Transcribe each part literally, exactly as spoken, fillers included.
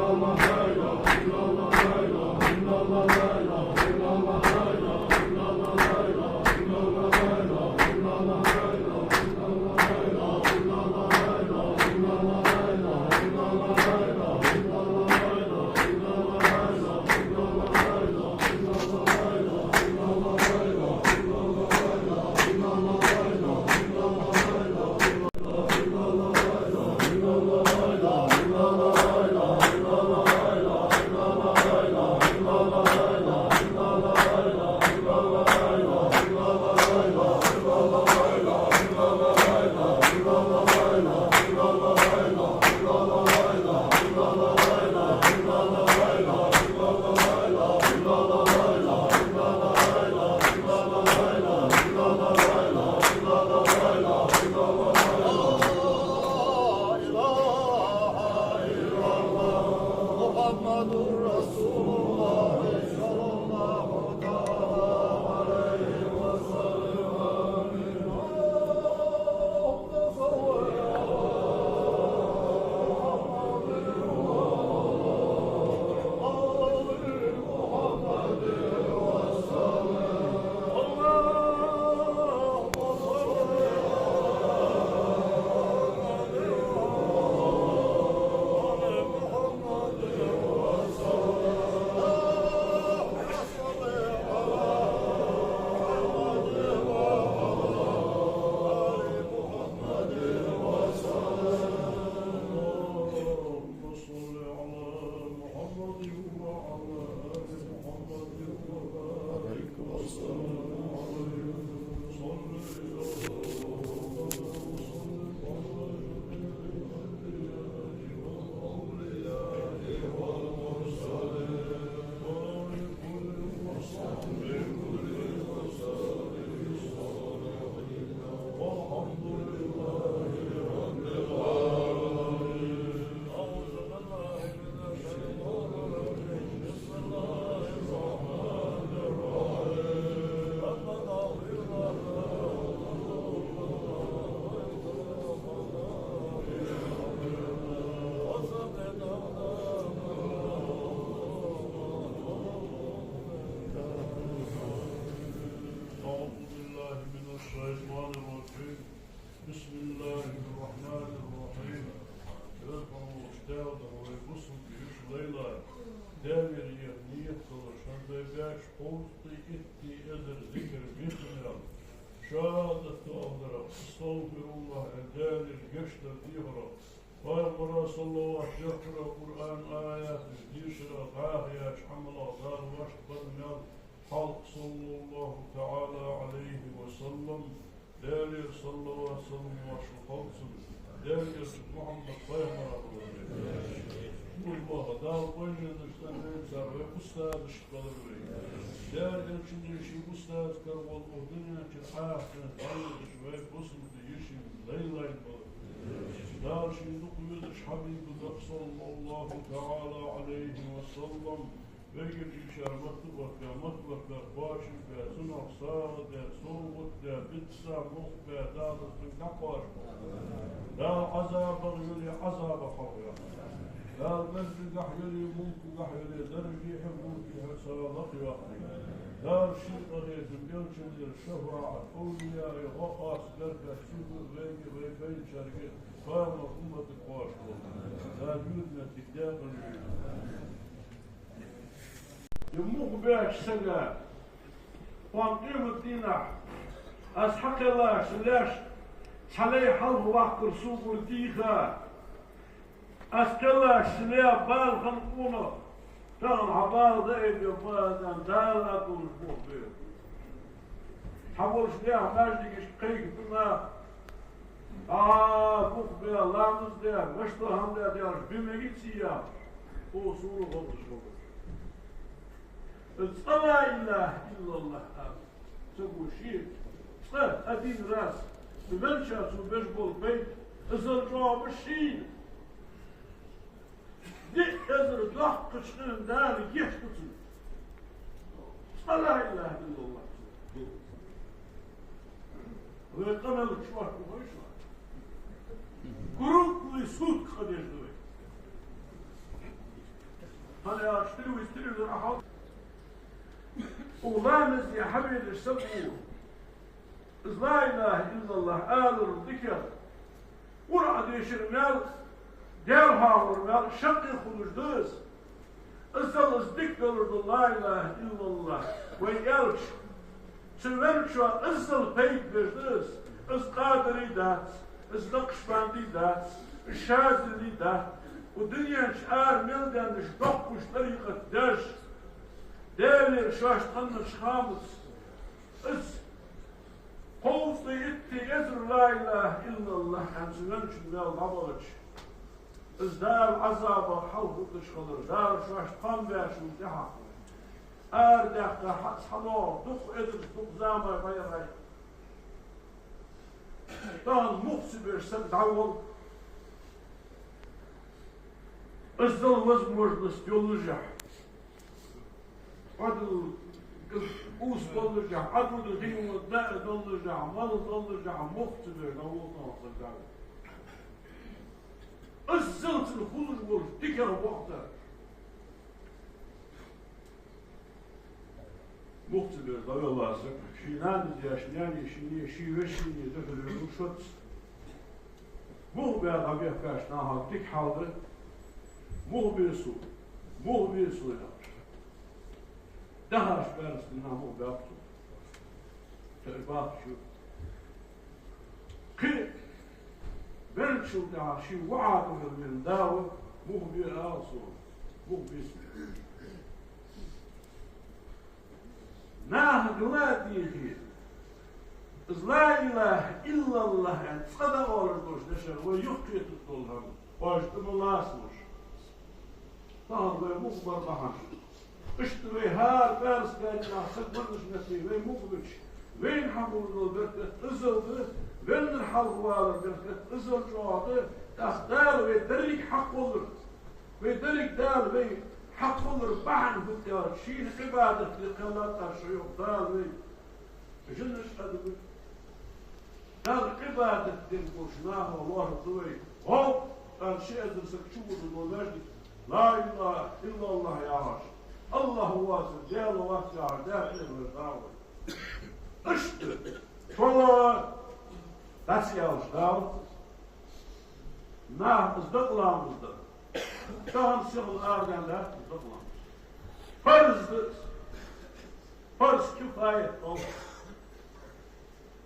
اللهم صل على محمد وعلى آل محمد وبارك وسلم عليه. صل يا رب وسلم على الأنبياء والأولياء والمرسلين وعلى كل وصحبه وسلم وسلم. والحمد لله رب العالمين. أعوذ بالله من الشيطان الرجيم. بسم الله الرحمن الرحيم. ربنا اغفر لنا أعوذ بالله من الشيطان الرجيم. بسم الله الرحمن الرحيم. Верховного Штелдера вай бусалба йиша лайлай. Даьлагара ният долаш хьан бай беш, хьовзткъеи итт эзар зикар бехамел. Шадат алдар, астагӀфируллахӀ, Даьлагара гешт дар дехар. Пайхамара саллават дехкар, Къуръан аяташ дешар, дӀахо еш Ӏамал Дала вешта баьннаб. Хьалха, саллаллахӀу таӀала Ӏалайхи ва саллам, Даьлагара саллават, салам моаршал хилда цунна, Даьлагара Мухьаммад пайхамара хилар вай. Укхаза Дала къонгаш цӀенвенна цар вай устазаш хилар вай. Даьла Элчан ший устаз кара волаш укх дунен чу Ӏахийна дӀаводаш вай бусалба йишин лайлай хилар. Дала ший дукха везача Хьабибага, саллаллахӀу таӀала Ӏалайхи ва саллам, вайгара ший шера мотт а баьб, мотт а баьб, кхоачам баь, цунах сагӀа даь, совгӀат даь, бицца мукъа баь, Дала цунга дӀакхоачаболба. Дала Ӏазабах йоле Ӏазабах хьалхайоаккхалба. Дала берзагахьа йоле, мулкагахьа йоле, даржехьа, мулкехьа цунна лакхйоаккхалба. Дала ший къахетам, Элчангара шафаӀат, овлияий гӀо, оаца беркат цунга а, вайга а, вай кхоачарга а, пайхамара умматага кхоачаболба. Дала юртметтиг декъала йойла. Ер муха баьча сага, кхоана къематдийнахьа, аз хьакхеллача лаьш цхьа лай хьалха ваккхар согара дийха, аз кхеллача лаьш бала хинна къонах, тахан хьа бала дӀаайбе, Дала Ӏа долаш бух бе. Хьа волча дехьа маьждигашка кхайкаду нах, а, бух бе, ламаз де, мишта хӀама де, де аьлча, бе мегаций яхаш, о, сура гӀоргаш хилар. Цкъа ла илахӀа иллаллахӀ ала ца гуш, цкъа один раз, велча цо беш бола пайда, из чӀоагӀа ба шийна. Диъ эзар доккхача хана Дала гешт ду цунна. Цкъа ла илахӀа иллаллахӀ. Вай къамаьл чӀоагӀа ховш ва. Круглый сутки къа деш да вай. Ана аьлча, телевиз-, телевизор ахьал. Укх ламаза хьавелаш саг ва. Из ла илахӀа иллаллахӀ алар дикагӀа, Къуръан дешара маьл, Даьла хьоахавара маьл шаккхе хулаш да из. Иззал из дика далар да ла илахӀа иллаллахӀ. Вай аьлча, цу венначоа иззал пайда беш да из. Из къадарий дац, из накъшбандий дац, из шазилий дац. Укх дунен чу ара мел деннаш доккхий тӀарикъат деш, Даьлагара шоашта хиннача хаамца, из кховзткъеи итт эзар ла илахӀа иллаллахӀ аьнна цу венначун маьл дӀабахача, из Дала Ӏазабах хьалхадеш хилар, Дала шоашта хоам беш хилар тӀехьа. Арадаьккха хьа-, хьалоагӀа дукха эзараш, дукха зама баьхай. Тахан мух ца беш саг дӀаволл. Иззал возможность йоллашехь, Ӏадал ус боллашехь, Ӏадал хин ва даа доллашехь, мала доллашехь, мух ца беш дӀаволл тахан саг дӀаволл. Иззал цунна хулаш волаш дикагӀа бохтар. Мух ца беш дӀавелла саг, ший нанас яш, нанас ший, ший вешийна духьал вер шоц. Мух бе дӀабехкаш наха дика хьал да. Мух бе сона, мух бе сона яхаш, дахаш баьрса дийнахьа мух баьб цо. Тера баккха шу. Кхы бенначул тӀехьагӀа ший воӀа тӀехьа вена да ва, мух бе ала сона, мух бе сона. Наха гала дийхе, из ла илахӀа иллаллахӀ аьнна цкъа дӀаоалаш долча дешах вай юхакхетаргдола хӀама, оаш тӀа ма лоацалаш. Тахан вай мух бар бахьан. Иштта вай хӀара баьрса гаьна саг веннача метте вай мух бича, вайна хьахулаш дола беркат иззал да, веннар хьалхавалара беркат иззал чӀоагӀа да, тӀаккха Дала вай деррига хьакхоллар. Вай деррига Дала вай хьакхоллара бахьан фуд аьлча, шийна Ӏибадат де кхеллад шо, йоах Дала вайга. Жинаш а да вай. Далла Ӏибадат деш болча нахах лоархӀаргда вай. ГӀо, аьнна, ши эзар саг чувода ва маьждиге. Ла илахӀа иллаллахӀ яхаш, АллахӀ воацар Даьла вац яхаш, Даьла Элча вар дагӀа вай. Иштта шоллагӀа дӀа ца аьлча Дала, наха из дакъа ламаз дар. Тахан сихал арадаьнна дац из дакъа ламаз. Парз да из. Парз кифаят оал.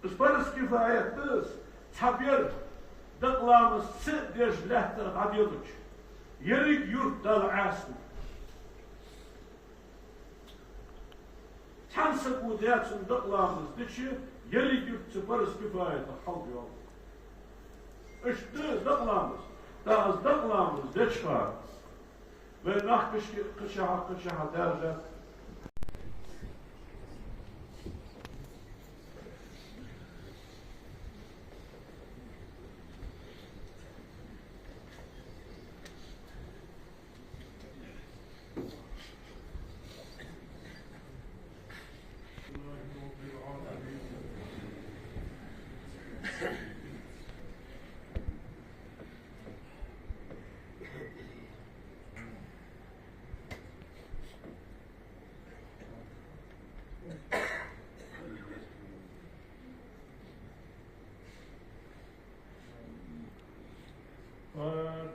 Из парз кифаят да из. Цхьа бер дакъа ламаз ца деш лаьттара дӀаделча, еррига юрт Далла Ӏаьсна. Цхьан саго даь цун дакъа ламаз дича, еррига юрт цу парз кифаятах хьалдоал. Иштта да из дакъа ламаз. ТӀаккха из дакъа ламаз деча хана вай мехкашка кхычахьа, кхычахьа даьржад.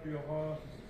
الفاتحة.